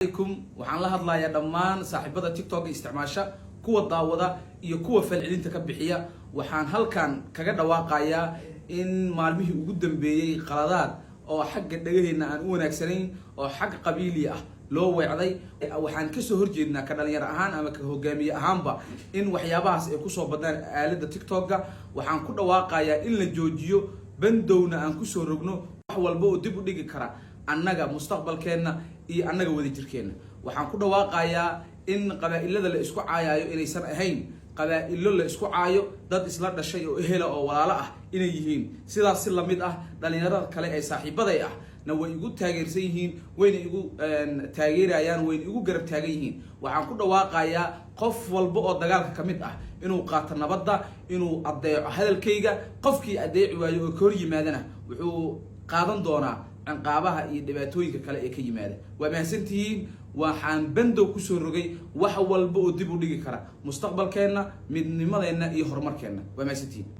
Calaykum. Waxaan la hadlayaa dhammaan saaxiibada TikTok isticmaasha, kuwa daawada iyo kuwa falcelinta ka bixiya. Waxaan halkan kaga dhawaaqayaa in maalmihii ugu dambeeyey qaladaad oo xagga dhagaheena aan u wanaagsanayn oo xagga qabiili ah loo weecday. Waxaan kasoo horjeednaa, ka dhalinyaro ahaan ama ka hogaamiye ahaanba, in waxyaabahaas ay kusoo badnaan aalada TikTok-ga. Waxaan ku dhawaaqayaa in la joojiyo, bandowna aan kusoo rogno wax walba oo dib u dhigi kara annaga mustaqbalkeenna iyo annaga wadajirkeenna. Waxaan ku dhawaaqayaa in qabaa-ilada la isku caayaayo inaysan ahayn qabaa-ilo la isku caayo, dad isla dhashay oo ehela oo walaalo ah inay yihiin. Sidaas si lamid ah, dhalinyarada kale ee saaxiibaday ah na way igu taageersan yihiin, wayna igu taageerayaan, wayna igu garab taagan yihiin. Waxaan ku dhawaaqayaa qof walba oo dagaalka ka mid ah inuu qaato nabadda, inuu adeeco hadalkayga. Qofkii adeeci waayo oo ka hor yimaadana wuxuu qaadan doonaa ciqaabaha iyo dhibaatooyinka kale ee ka yimaada. Waa mahadsantihiin. Waxaan bandow kusoo rogay wax walba oo dib u dhigi kara mustaqbalkeenna, midnimadeenna iyo horumarkeenna. Waa mahadsantihiin.